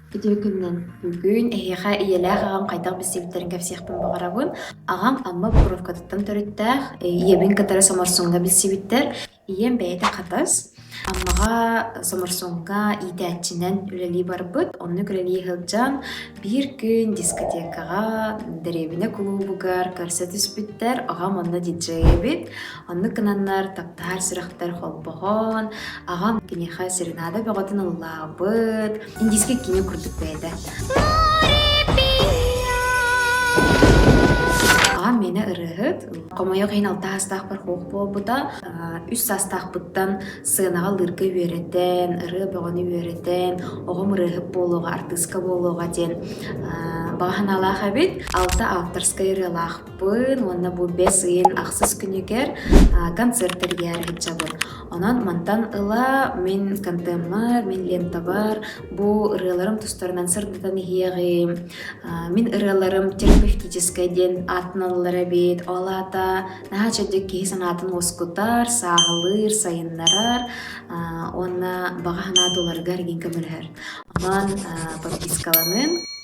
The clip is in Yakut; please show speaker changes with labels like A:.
A: Үтүө күнүнэн! Бүгүн эһиэхэ ийэлээх аҕам хайдах билсибиттэрин кэпсиэхпин баҕарабын. Аҕам Амма Покровкатыттан төрүттээх, ийэбин кытары Соморсуҥҥа билсибиттэр. Ийэм бэйэтэ Хатас. Аммаҕа Соморсуҥҥа иитээччинэн үлэлии барбыт. Оннук үлэлии сылдьан, биир күн дискотекаҕа, дэриэбинэ кулуубугар көрсө түспүттэр. Аҕам онно диджей эбит. Оннук гынаннар таптаһар сүрэхтэр холбоһон, аҕам киниэхэ серенада бөҕөтүн ыллаабыт. Индийскэй киинэ курдук бэйэтэ. Аҕам миэнэ ырыаһыт. Хомойуох иһин алта саастаахпар суох буолбута. Үс саастаахпыттан сыанаҕа ыллыырга үөрэтэн, ырыа бөҕөнү үөрэтэн, оҕом ырыаһыт буолуоҕа, артыыска буолуоҕа диэн баҕа санаалаах эбит. Алта авторскай ырыалаахпын уонна бу бэс ыйын ахсыс күнүгэр концерт тэрийээри сылдьабын. Онон мантан ыла мин контеммар, мин лентабар бу ырыаларым тустарынан сырдатан иһиэҕим. Мин ырыаларым терапевтическай диэн ааттаналлар эбит. Ол аата наһаа чэбдик киһи санаатын уоскутар, сааһылыыр, сайыннарар уонна баҕа санаа туоларыгар игин көмөлөһөр. Онон подпискаланыҥ.